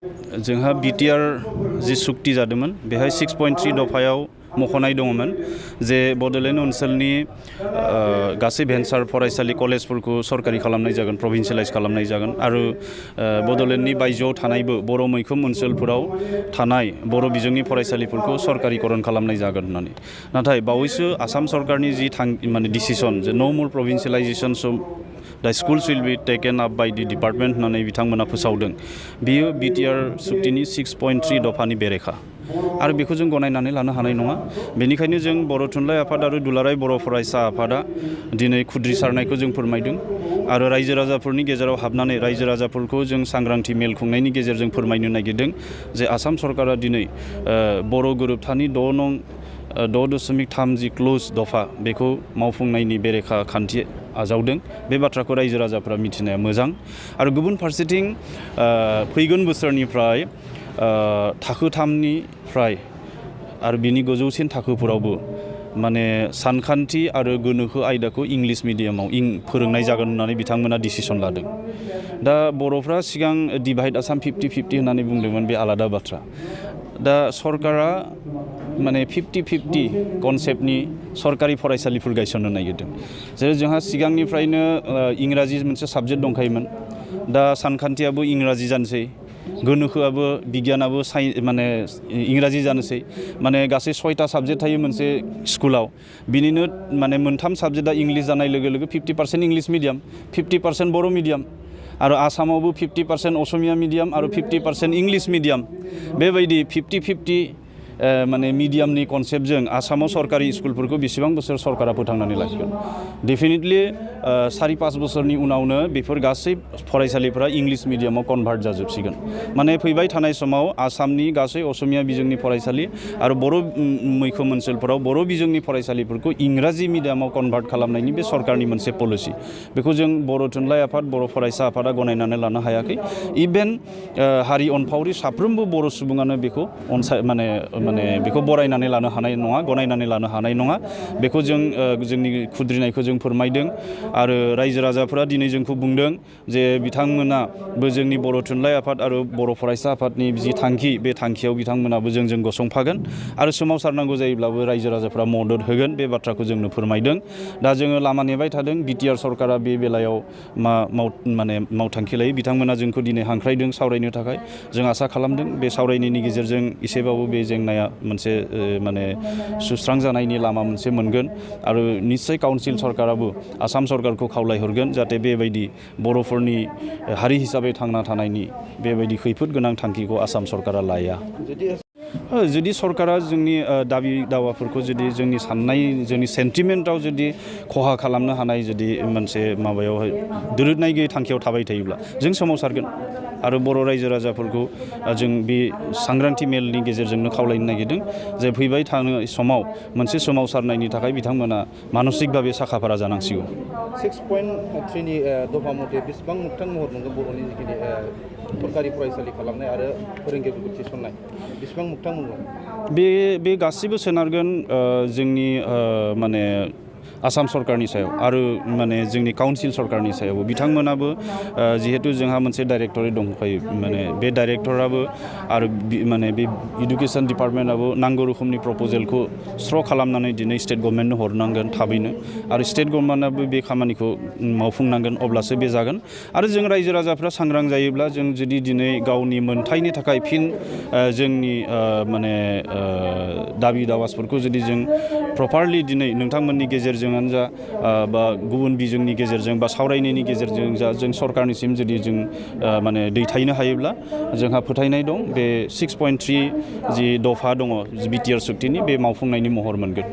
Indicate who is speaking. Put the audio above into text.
Speaker 1: जोंहा BTR जि सुक्ति जादोंमोन बेहाय 6.3 दफायाव मख'नाय दङमोन जे बड'लेण्ड ओनसोलनि गासै भेन्सार फरायसालि कलेजफोरखौ सरकारि खालामनाय जागोन, प्रभिन्सियेलाइज खालामनाय जागोन आरो बड'लेण्डनि बायजोआव थानायबो बर' मैखोम ओनसोलफोराव थानाय बर' बिजोंनि फरायसालिफोरखौ सरकारिकरन खालामनाय जागोन होननानै। नाथाय बावैसो आसाम सरकारनि जि डिसिसन जे नो more provincialization the schools will be taken up by the department होननानै बिथांमोना फोसावदों। बियो BTR सुक्तिनि 6.3 दफानि बेरेखा आरो बेखौ जों गनायनानै लानो हानाय नङा। बेनिखायनो जों बर' थुनलाइ आफाद आरो दुलाराय बर' फरायसा आफादा दिनै खुद्रिसारनायखौ जों फोरमायदों आरो रायजो राजाफोरनि गेजेराव हाबनानै रायजो राजाफोरखौ जों सांग्रांथि मेल खुंनायनि गेजेरजों फोरमायनो नागिरदों जे आसाम सरकारा दिनै बर' गोरोबथानि 6.3 क्लोज दफा बेखौ मावफुंनायनि बेरेखा खान्थि आजावदों। बे बाथ्राखौ रायजो राजाफ्रा मिथिनाया मोजां आरो गुबुन फारसेथिं फैगोन बोसोरनिफ्राय थाखो 3निफ्राय आरो बिनि गोजौसिन थाखोफोरावबो माने सानखान्थि आरो गोनोखो आयदाखौ इंलिश मिडियामाव फोरोंनाय जागोन होननानै बिथांमोना डिसिसन लादों। दा बर'फ्रा सिगां डिभाइड आसाम 50-50 होननानै बुंदोंमोन, बे आलादा बाथ्रा। दा सरकारा माने 50-50 कनसेप्टनि सरकारि फरायसालिफोर गायसननो नागिरदों। जेरै जोंहा सिगांनिफ्रायनो इंराजि मोनसे साबजेक्ट दंखायोमोन, दा सानखान्थियाबो इंराजि जानोसै, गोनोखोआबो बिगियानाबो माने इंराजि जानोसै, माने गासै 6टा साबजेक्ट थायो मोनसे स्कुलाव। बिनिनो माने मोनथाम साबजेक्टआ इंलिश जानाय लोगो लोगो 50% इंलिश मिडियाम, 50% बर' मिडियाम आरो आसामावबो 50% असमिया मिडियाम आरो 50% इंलिश मिडियाम। बेबायदि 50-50 माने मिडियामनि कनसेप्टजों आसामाव सरकारि स्कुलफोरखौ बेसेबां बोसोर सरकारा फोथांनानै लाखिगोन। डेफिनेटलि 4-5 बोसोरनि उनावनो बेफोर गासै फरायसालिफोरा इंलिश मिडियामाव कनभार्ट जाजोबसिगोन। माने फैबाय थानाय समाव आसामनि गासै असमिया बिजोंनि फरायसालि आरो बर' मैखोम ओनसोलफोराव बर' बिजोंनि फरायसालिफोरखौ इंराजि मिडियामाव कनभार्ट खालामनायनि बे सरकारनि मोनसे पलिसि। बेखौ जों बर' थुनलाइ आफाद, बर' फरायसा आफादा गनायनानै लानो हायाखै। इभेन हारि अनफावरि साफ्रोमबो बर' सुबुङानो बेखौ बेखौ बरायनानै लानो हानाय नङा, गनायनानै लानो हानाय नङा। बेखौ जों जोंनि खुद्रिनायखौ जों फोरमायदों आरो रायजो राजाफोरा दिनै जोंखौ बुंदों जे बिथांमोनाबो जोंनि बर' थुनलाइ आफाद आरो बर' फरायसा आफादनि जि थांखि, बे थांखियाव बिथांमोनाबो जोंजों गसंफागोन आरो सोमावसारनांगौ जायोब्लाबो रायजो राजाफ्रा मदद होगोन। बे बाथ्राखौ जोंनो फोरमायदों। दा जोङो लामा नेबाय थादों। BTR सरकारा बे बेलायाव मावथांखि लायो। बिथांमोना जोंखौ दिनै हांख्रायदों सावरायनो थाखाय। जों आसा खालामदों बे सावरायनायनि गेजेरजों एसेबाबो बे जेंनाया मोनसे माने सुस्रां जानायनि लामा मोनसे मोनगोन आरो निश्चय काउन्सिल सरकाराबो आसाम सरकारखौ खावलायहरगोन जाहाथे बेबायदि बर'फोरनि हारि हिसाबै थांना थानायनि बेबायदि खैफोद गोनां थांखिखौ आसाम सरकारा लाया। जुदि सरकारा जोंनि दाबि दावाफोरखौ जुदि जोंनि साननाय, जोंनि सेन्टिमेन्टआव जुदि खहा खालामनो हानाय जुदि मोनसे माबायावहाय दोरोदनाय गैयै थांखियाव थाबाय थायोब्ला जों सोमावसारगोन आरो बर' रायजो राजाफोरखौ जों बे सांग्रांथि मेलनि गेजेरजोंनो खावलायनो नागिरदों जे फैबाय थानाय समाव मोनसे सोमावसारनायनि थाखाय बिथांमोना मानसिकभाबे साखाफारा जानांसिगौ।
Speaker 2: 6.3नि दफा मथे बेसेबां मोगथां महर मोनगोन बर'नि जिखिनि सरकारि फरायसालि खालामनाय आरो फोरोंगिरिफोरखौ थिसननाय, बेसेबां मोगथां मोनगोन?
Speaker 1: बे गासिबो सोनारगोन जोंनि माने आसाम सरकारनि सायाव आरो माने जोंनि काउन्सिल सरकारनि सायावबो। बिथांमोनाबो जिहेतु जोंहा मोनसे डाइरेक्टरेट दंखायो, माने बे डाइरेक्टराबो आरो माने बे इडुकेसन डिपार्टमेन्टआबो नांगौ रोखोमनि प्रप'जेलखौ स्र' खालामनानै दिनै स्टेट गभर्नमेन्टनो हरनांगोन थाबैनो आरो स्टेट गभर्नमेन्टआबो बे खामानिखौ मावफुंनांगोन, अब्लासो बे जागोन। आरो जों रायजो राजाफ्रा सांग्रां जायोब्ला जों जुदि दिनै गावनि मोनथायनि थाखाय फिन जोंनि माने दाबि दावासफोरखौ जुदि जों प्रपारलि दिनै नोंथांमोननि गेजेरजों जा बा गुबुन बिजोंनि गेजेरजों बा सावरायनायनि गेजेरजों जा जों सरकारनिसिम जुदि जों माने दैथायनो हायोब्ला जोंहा फोथायनाय दं बे 6.3 जि दफा दङ BTR सुक्तिनि बे मावफुंनायनि महर मोनगोन।